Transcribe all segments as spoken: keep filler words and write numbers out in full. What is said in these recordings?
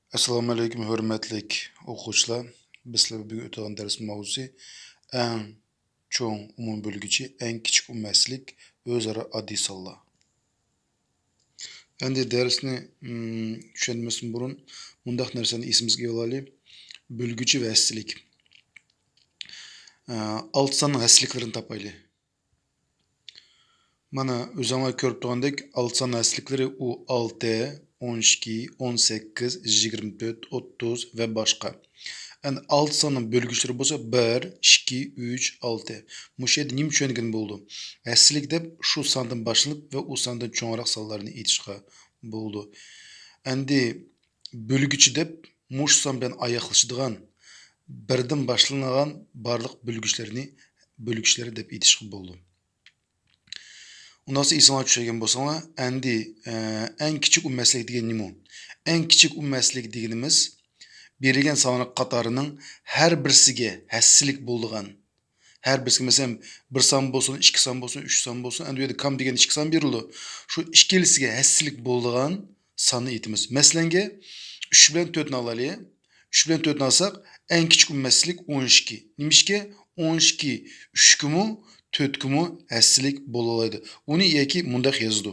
ئەسسالامۇئەلەيكۇم، ھۆرمەتلىك ئوقۇغۇچىلار. بىز سىلەر بىلەن بۈگۈن ئۆتىدىغان دەرسنىڭ ماۋزۇسى ئەڭ چوڭ ئومۇم بۆلگۈچى، ئەڭ كىچىك ئومۇم ھەسسىلىك، ئۆزئارا ئاددىي سانلار. ئەمدى دەرسنى، ئىم، چۈشەنمەستىن بۇرۇن مۇنداق نەرسىنى ئېسىمىزگە ئېلىۋالايلى. بۆلگۈچى ۋە ھەسسىلىك. ئە، ئالتە ساننىڭ ھەسسىلىكلىرىنى تاپايلى. مانا، ئۆزۈڭلار كۆرۈپ تۇرغاندەك، ئالتە سان ھەسسىلىكلىرى ئۇ ئالتە، ئون ئىككى، ئون سەككىز، يىگىرمە تۆت، ئوتتۇز ۋە باشقا. ئەمدى ئالتە ساننىڭ بۆلگۈچلىرى بولسا بىر، ئىككى، ئۈچ، ئالتە. مۇشۇ يەردە نېمە چۈشەنگىلى بولىدۇ؟ ھەسسىلىك دەپ شۇ ساندىن باشلىنىپ ۋە ئۇ ساندىن چوڭراق سانلارنى ئېيتىشقا بولىدۇ. ئەمدى بۆلگۈچى دەپ مۇشۇ سان بىلەن ئاياغلىشىدىغان، بىردىن باشلىنىدىغان بارلىق بۆلگۈچلەرنى بۆلگۈچلەر دەپ ئېيتىشقا بولىدۇ. ئۇنداقسا ئېسىڭلار چۈشۈرگەن بولساڭلار، ئەمدى، ئە، ئەڭ كىچىك ئومۇم ھەسسىلىك دېگەن نېمە ئۇ؟ ئەڭ كىچىك ئومۇم ھەسسىلىك دېگىنىمىز، بېرىلگەن سانلار قاتارىنىڭ ھەر بىرسىگە ھەسسىلىك بولىدىغان، ھەر بىرسىگە، مەسىلەن، بىر سان بولسۇن، ئىككى سان بولسۇن، ئۈچ سان بولسۇن، ئەمدى بۇ يەردە كام دېگەن ئىككى سان بېرىلىدۇ. شۇ ئىككىلىسىگە ھەسسىلىك بولىدىغان ساننى ئېيتىمىز. مەسىلەنگە، ئۈچ بىلەن تۆتنى ئالايلى. ئۈچ بىلەن تۆتنى ئالساق، ئەڭ كىچىك ئومۇم ھەسسىلىك ئون ئىككى. نېمىشقا؟ ئون ئىككى ئۈچكىمۇ، تۆتكىمۇ ھەسسىلىك بولالايدۇ. ئۇنى ياكى مۇنداق يازىدۇ.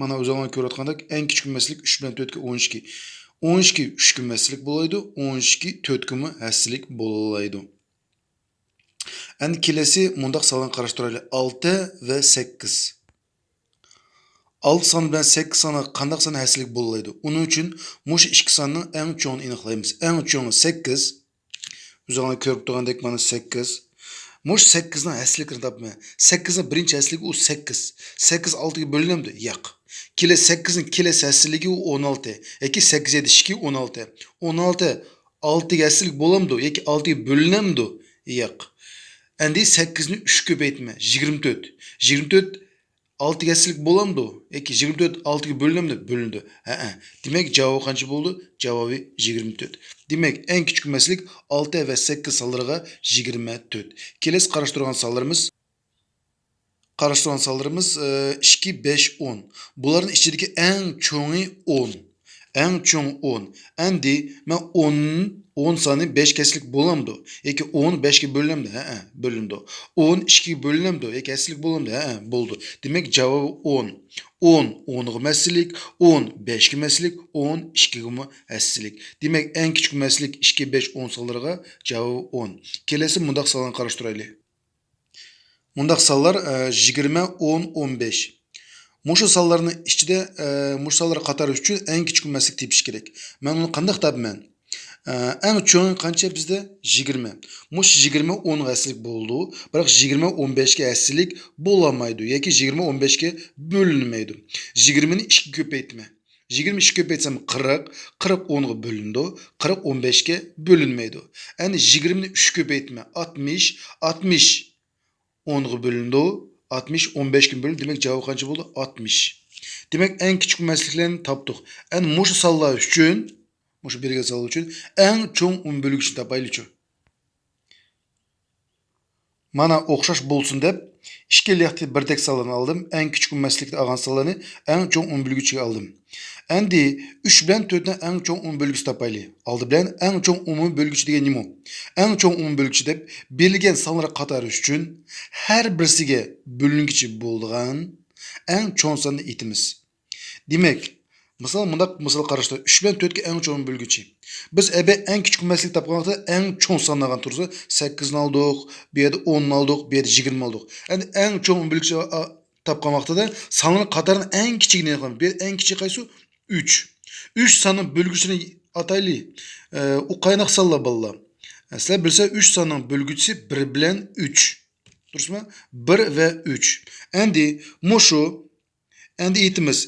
مانا، ئۆزۈڭلار كۆرۈۋاتقاندەك، ئەڭ كىچىك ئومۇم ھەسسىلىك ئۈچ بىلەن تۆتكە ئون ئىككى. ئون ئىككى ئۈچكىمۇ ھەسسىلىك بولالايدۇ، ئون ئىككى تۆتكىمۇ ھەسسىلىك بولالايدۇ. ئەمدى كېلەسى مۇنداق سانلارنى قاراشتۇرايلى. ئالتە ۋە سەككىز. ئالتە سان بىلەن سەككىز سانى قانداق سان ھەسسىلىك بولالايدۇ؟ ئۇنىڭ ئۈچۈن مۇشۇ ئىككى ساننىڭ ئەڭ چوڭىنى ئېنىقلايمىز. ئەڭ چوڭى سەككىز. ئۆزۈڭلار كۆرۈپ تۇرغاندەك، مانا سەككىز. مۇشۇ سەككىزنىڭ ھەسسىلىكىنى تاپىمەن. سەككىزنىڭ بىرىنچى ھەسسىلىكى ئۇ سەككىز. سەككىز ئالتىگە بۆلۈنەمدۇ؟ ياق. كېلە سەككىزنىڭ كېلەسى ھەسسىلىكى ئۇ ئون ئالتە. ياكى سەككىز يەتتە ئىككى، ئون ئالتە. ئون ئالتە ئالتىگە ھەسسىلىك بولامدۇ ياكى ئالتىگە بۆلۈنەمدۇ؟ ياق. ئەمدى سەككىزنى ئۈچكە كۆپەيتىمەن. يىگىرمە تۆت. يىگىرمە تۆت ئالتىگە ھەسسىلىك بولامدۇ ياكى يىگىرمە تۆت ئالتىگە بۆلۈنەمدۇ؟ بۆلۈنىدۇ. ھەئە. دېمەك، جاۋابى قانچە بولىدۇ؟ جاۋابى يىگىرمە تۆت. دېمەك، ئەڭ كىچىك ئومۇم ھەسسىلىك ئالتە ۋە سەككىز سانلىرىغا يىگىرمە تۆت. كېلەسى قاراشتۇرغان سانلىرىمىز، قاراشتۇرغان سانلىرىمىز، ئىككى، بەش، ئون. بۇلارنىڭ ئىچىدىكى ئەڭ چوڭى ئون. ئەڭ چوڭ ئون. ئەمدى مەن ئون، ئون سانى بەشكە ھەسسىلىك بولامدۇ؟ ياكى ئون بەشكە بۆلۈنەمدۇ؟ ھەئە، بۆلۈنىدۇ. ئون ئىككىگە بۆلۈنەمدۇ؟ ياكى ھەسسىلىك بولامدۇ؟ ھەئە، بولىدۇ. دېمەك، جاۋابى ئون. ئون ئونغىمۇ ھەسسىلىك، ئون بەشكىمۇ ھەسسىلىك، ئون ئىككىگىمۇ ھەسسىلىك. دېمەك، ئەڭ كىچىك ئومۇم ھەسسىلىك ئىككى، بەش، ئون سانلىرىغا جاۋابى ئون. كېلەسى مۇنداق سانلارنى قاراشتۇرايلى. مۇنداق سانلار، ئە، يىگىرمە، ئون، ئون بەش. مۇشۇ سانلارنىڭ ئىچىدە، ئە، مۇشۇ سانلار قاتارى ئۈچۈن ئەڭ كىچىك ئومۇم ھەسسىلىك تېپىش كېرەك. مەن ئۇنى قانداق تاپىمەن؟ ئە، ئەڭ چوڭى قانچە بىزدە؟ يىگىرمە. مۇشۇ يىگىرمە ئونغا ھەسسىلىك بولىدۇ، بىراق يىگىرمە ئون بەشكە ھەسسىلىك بولالمايدۇ ياكى يىگىرمە ئون بەشكە بۆلۈنمەيدۇ. يىگىرمىنى ئىككىگە كۆپەيتىمەن. يىگىرمە ئىككىگە كۆپەيتسەم قىرىق، قىرىق ئونغا بۆلۈنىدۇ، قىرىق ئون بەشكە بۆلۈنمەيدۇ. ئەمدى يىگىرمىنى ئۈچكە كۆپەيتىمەن، ئاتمىش، ئاتمىش ئونغا بۆلۈنىدۇ، ئاتمىش ئون بەشكە بۆلۈنىدۇ. دېمەك، جاۋابى قانچە بولدى؟ ئاتمىش. دېمەك، ئەڭ كىچىك ئومۇم ھەسسىلىكلەرنى تاپتۇق. ئەمدى مۇشۇ سانلار ئۈچۈن، مۇشۇ بېرىلگەن سانلار ئۈچۈن ئەڭ چوڭ ئومۇم بۆلگۈچىنى تاپايلىچۇ. مانا، ئوخشاش بولسۇن دەپ، ئىككى لىياقتىكى بىردەك سانلارنى ئالدىم. ئەڭ كىچىك ئومۇم ھەسسىلىكتە ئالغان سانلارنى ئەڭ چوڭ ئومۇم بۆلگۈچىگە ئالدىم. ئەمدى ئۈچ بىلەن تۆتنىڭ ئەڭ چوڭ ئومۇم بۆلگۈسى تاپايلى. ئالدى بىلەن ئەڭ چوڭ ئومۇم بۆلگۈچى دېگەن نېمە ئۇ؟ ئەڭ چوڭ ئومۇم بۆلگۈچى دەپ بېرىلگەن سانلار قاتارى ئۈچۈن ھەر بىرسىگە بۆلۈنگۈچى بولىدىغان ئەڭ چوڭ ساننى ئېيتىمىز. دېمەك، مىسال، مۇنداق مىسال قاراشتا، ئۈچ بىلەن تۆتكە ئەڭ چوڭ بۆلگۈچى. بىز ئەبە ئەڭ كىچىك ئومۇم ھەسسىلىك تاپقان ۋاقىتتا ئەڭ چوڭ ساننى ئالغان تۇرسا، سەككىزنى ئالدۇق، بۇ يەردە ئوننى ئالدۇق، بۇ يەردە يىگىرمىنى ئالدۇق. ئەمدى ئەڭ چوڭ ئومۇم بۆلگۈچى ئا-، تاپقان ۋاقتىدا سانلارنىڭ قاتارىنىڭ ئەڭ كىچىكىنى ئېنىقلايمىز. بۇ يەردە ئەڭ كىچىكى قايسى؟ ئۈچ. ئۈچ ساننىڭ بۆلگۈچىنى ئاتايلى. ئە، ئۇ قايناق سانلار، بالىلار. ئە، سىلەر بىلسە، ئۈچ ساننىڭ بۆلگۈچىسى بىر بىلەن ئۈچ. دۇرۇسمۇ؟ بىر ۋە ئۈچ. ئەمدى مۇشۇ ئەمدى ئېيتىمىز.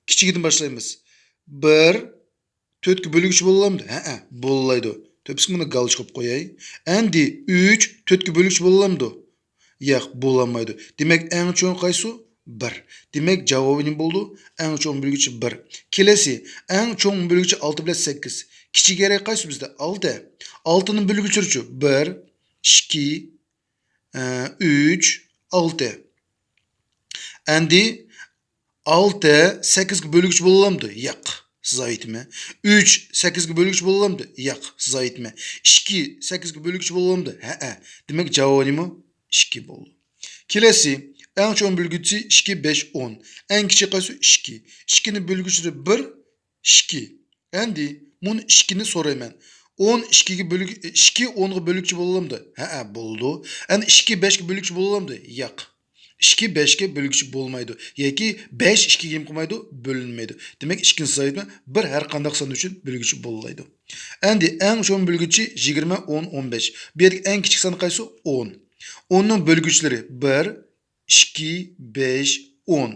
كىچىكىدىن باشلايمىز. بىر تۆتكە بۆلگۈچى بولالامدۇ؟ ھەئە، بولىدۇ. تۆپىسىگە مانا گالچۇق قويۇپ قوياي. ئەمدى ئۈچ تۆتكە بۆلگۈچى بولالامدۇ؟ ياق، بولالمايدۇ. دېمەك، ئەڭ چوڭ قايسى؟ بىر. دېمەك، جاۋابى نېمە بولىدۇ؟ ئەڭ چوڭ بۆلگۈچى بىر. كېلەسى، ئەڭ چوڭ بۆلگۈچى ئالتە بىلەن سەككىز. كىچىك يەرى قايسى بىزدە؟ ئالتە. ئالتىنىڭ بۆلگۈچىلىرىچۇ؟ بىر، ئىككى، ئە، ئۈچ، ئالتە. ئەمدى ئالتە سەككىزگە بۆلگۈچى بولالامدۇ؟ ياق. سىز ئېيتىمەن. ئۈچ سەككىزگە بۆلگۈچ بولالامدۇ؟ ياق، سىز ئېيتىمەن. ئىككى سەككىزگە بۆلگۈچ بولالامدۇ؟ ھەئە. دېمەك، جاۋابى نېمە؟ ئىككى بولدى. كېلەسى، ئەڭ چوڭ بۆلگۈچى ئىككى، بەش، ئون. ئەڭ كىچىك قايسى؟ ئىككى. ئىككىنى بۆلگۈچىلىرى بىر، ئىككى. ئەمدى مۇنى ئىككىنى سورايمەن. ئون ئىككىگە بۆلگۈ-، ئىككى ئونغا بۆلگۈچى بولالامدۇ؟ ھەئە، بولىدۇ. ئەمدى ئىككى بەشكە بۆلگۈچى بولالامدۇ؟ ياق. ئىككى بەشكە بۆلگۈچى بولمايدۇ. ياكى بەش ئىككىگە نېمە قىلمايدۇ؟ بۆلۈنمەيدۇ. دېمەك، ئىككىنچى سايتمۇ بىر ھەر قانداق سان ئۈچۈن بۆلگۈچى بولمايدۇ. ئەمدى ئەڭ چوڭ بۆلگۈچى يىگىرمە، ئون، ئون بەش. بۇ يەردىكى ئەڭ كىچىك سان قايسى؟ ئون. ئوننىڭ بۆلگۈچىلىرى بىر، ئىككى، بەش، ئون.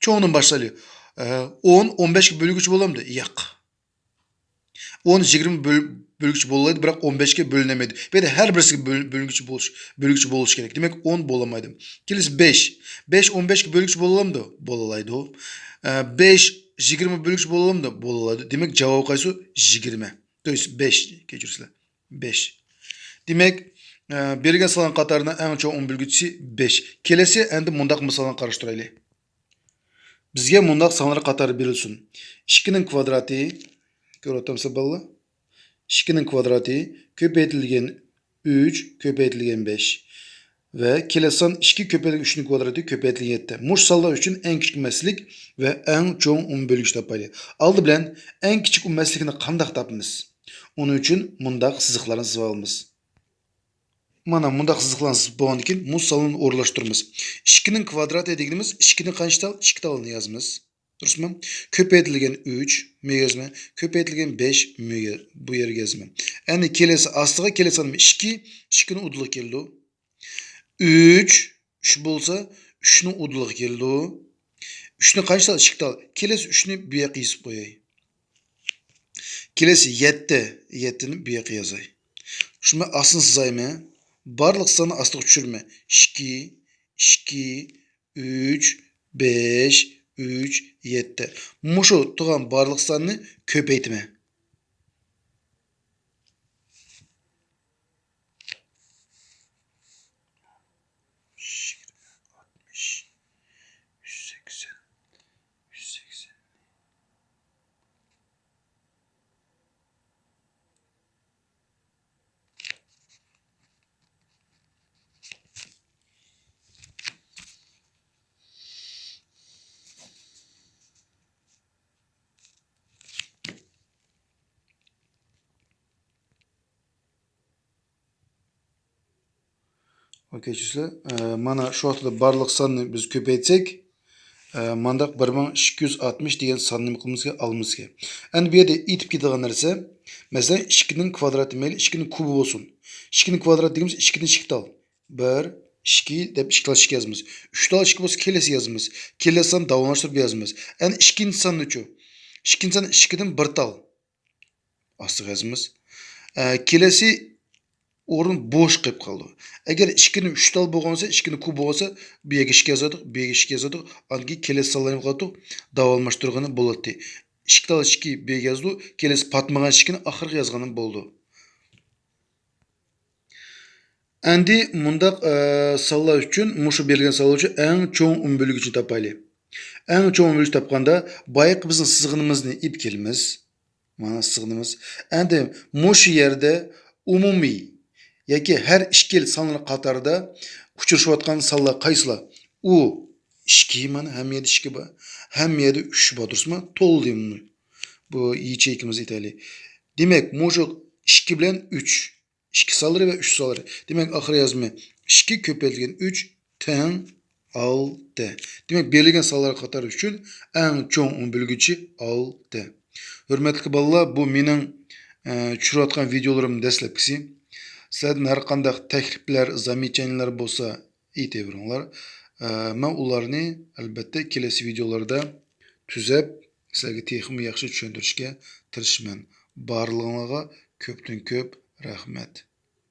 چوڭدىن باشلايلى. ئە، ئون ئون بەشكە بۆلگۈچى بولامدۇ؟ ياق. ئون يىگىرمە بۆل-، بۆلگۈچى بولالايدۇ، بىراق ئون بەشكە بۆلۈنەلمەيدۇ. بۇ يەردە ھەر بىرسىگە بۆل-، بۆلگۈچى بولۇش، بۆلگۈچى بولۇشى كېرەك. دېمەك، ئون بولالمايدۇ. كېلىسى بەش. بەش ئون بەشكە بۆلگۈچى بولالامدۇ؟ بولالايدۇ. ئە، بەش يىگىرمە بۆلگۈچى بولالامدۇ؟ بولالايدۇ. دېمەك، جاۋابى قايسى؟ يىگىرمە. То есть بەش، كەچۈرسىلەر. بەش. دېمەك، ئە، بېرىلگەن سانلار قاتارىنىڭ ئەڭ چوڭ ئون بۆلگۈچىسى بەش. كېلەسى ئەمدى مۇنداق مىسالنى قاراشتۇرايلى. بىزگە مۇنداق سانلار قاتارى بېرىلسۇن. ئىككىنىڭ كۋادراتى، كۆرۈۋاتامسىز بالىلار؟ ئىككىنىڭ كۋادراتى كۆپەيتىلگەن ئۈچ كۆپەيتىلگەن بەش ۋە كېلەسى سان ئىككى كۆپەيتىلگەن ئۈچنىڭ كۋادراتى كۆپەيتىلگەن يەتتە. مۇشۇ سانلار ئۈچۈن ئەڭ كىچىك مەسىلىك ۋە ئەڭ چوڭ ئومۇمىي بۆلگۈچ تاپايلى. ئالدى بىلەن ئەڭ كىچىك ئومۇمىي مەسىلىكنى قانداق تاپىمىز؟ ئۇنىڭ ئۈچۈن مۇنداق سىزىقلارنى سىزىۋالىمىز. مانا مۇنداق سىزىقلارنى سىزىپ بولغاندىن كېيىن مۇشۇ سانلارنى ئورۇنلاشتۇرىمىز. ئىككىنىڭ كۋادراتى دېگىنىمىز ئىككىنى قانچە تال؟ ئىككى تالنى يازىمىز. دۇرۇسمۇ؟ كۆپەيتىلگەن ئۈچ، مۇ يەرگە يازىمەن. كۆپەيتىلگەن بەش، مۇ يەر-، بۇ يەرگە يازىمەن. ئەمدى كېلەسى ئاستىغا كېلەسى سانىمۇ ئىككى، ئىككىنىڭ ئۇدۇلىغا كېلىدۇ. ئۈچ، ئۈچ بولسا، ئۈچنىڭ ئۇدۇلىغا كېلىدۇ. ئۈچنى قانچە تال؟ ئىككى تال. كېلەسى ئۈچنى بۇ ياققا يېزىپ قوياي. كېلەسى يەتتە، يەتتىنى بۇ ياققا يازاي. شۇنى ئاستىن سىزايمەن. بارلىق ساننى ئاستىغا چۈشۈرىمەن. ئىككى، ئىككى، ئۈچ، بەش، ئۈچ، يەتتە. مۇشۇ تۇرغان بارلىق ساننى كۆپەيتىمەن. يىگىرمە، ئاتمىش، يۈز سەكسەن، يۈز سەكسەن. ئوكەي، چۈشىسىلەر. ئە، مانا شۇ ۋاقىتتا بارلىق ساننى بىز كۆپەيتسەك، ئە، مانداق بىر مىڭ ئىككى يۈز ئاتمىش دېگەن ساننى نېمە قىلىمىز ئىكەن؟ ئالىمىز ئىكەن. ئەمدى بۇ يەردە ئېيتىپ كېتىدىغان نەرسە، مەسىلەن، ئىككىنىڭ كۋادراتى مەيلى ئىككىنىڭ كۇبى بولسۇن. ئىككىنىڭ كۋادراتى دېگىنىمىز ئىككىدىن ئىككى تال. بىر، ئىككى دەپ ئىككى تال ئىككى يازىمىز. ئۈچ تال ئىككى بولسا كېلەسى يازىمىز. كېلەسى سان داۋاملاشتۇرۇپ يازىمىز. ئەمدى ئىككىنچى ساننىچۇ؟ ئىككىنچى سان ئىككىدىن بىر تال. ئاستىغا يازىمىز. ئە، كېلەسى ئورۇن بوش قېلىپ قالىدۇ. ئەگەر ئىككىنى ئۈچ تال بولغان بولسا، ئىككىنى كۇب بولغان بولسا، بۇ يەرگە ئىككى يازاتتۇق، بۇ يەرگە ئىككى يازاتتۇق. ئاندىن كېيىن كېلەسى سانلارنى نېمە قىلاتتۇق؟ داۋاملاشتۇرغىلى بولاتتى. ئىككى تال ئىككى بۇ يەرگە يازدۇق، كېلەسى پاتمىغان ئىككىنى ئاخىرىغا يازغىنىم بولىدۇ. ئەمدى مۇنداق، ئە، سانلار ئۈچۈن، مۇشۇ بېرىلگەن سانلار ئۈچۈن ئەڭ چوڭ ئومۇمىي بۆلگۈچىنى تاپايلى. ئەڭ چوڭ ئومۇمىي بۆلگۈچ تاپقاندا، بايىقى بىزنىڭ سىزغىنىمىزنى ئېلىپ كېلىمىز. مانا سىغىنىمىز. ئەمدى مۇشۇ يەردە ئومۇمىي ياكى ھەر ئىككىلا سانلار قاتارىدا ئۇچرىشىۋاتقان سانلار قايسىلار؟ ئۇ ئىككى، مانا ھەممە يەردە ئىككى بار. ھەممە يەردە ئۈچ بار، دۇرۇسمۇ؟ تولدى بۇ ياچېيكىمىزنى ئېيتايلى. دېمەك، مۇشۇ ئىككى بىلەن ئۈچ. ئىككى سانلىرى ۋە ئۈچ سانلىرى. دېمەك، ئاخىرى يازىمەن. ئىككى كۆپەيتىلگەن ئۈچ تەڭ ئالتە. دېمەك، بېرىلگەن سانلار قاتارى ئۈچۈن ئەڭ چوڭ ئومۇمىي بۆلگۈچى ئالتە. ھۆرمەتلىك بالىلار، بۇ مېنىڭ، ئە، چۈشۈرۈۋاتقان ۋىدېئولىرىم دەسلەپكىسى. سىلەردىن ھەر قانداق تەكلىپلەر، زامېچانىيەلەر بولسا ئېيتىۋېرىڭلار. ئە، مەن ئۇلارنى، ئەلبەتتە، كېلەسى ۋىدېئولاردا تۈزەپ، سىلەرگە تېخىمۇ ياخشى چۈشەندۈرۈشكە تىرىشىمەن. بارلىقىڭلارغا كۆپتىن كۆپ رەھمەت.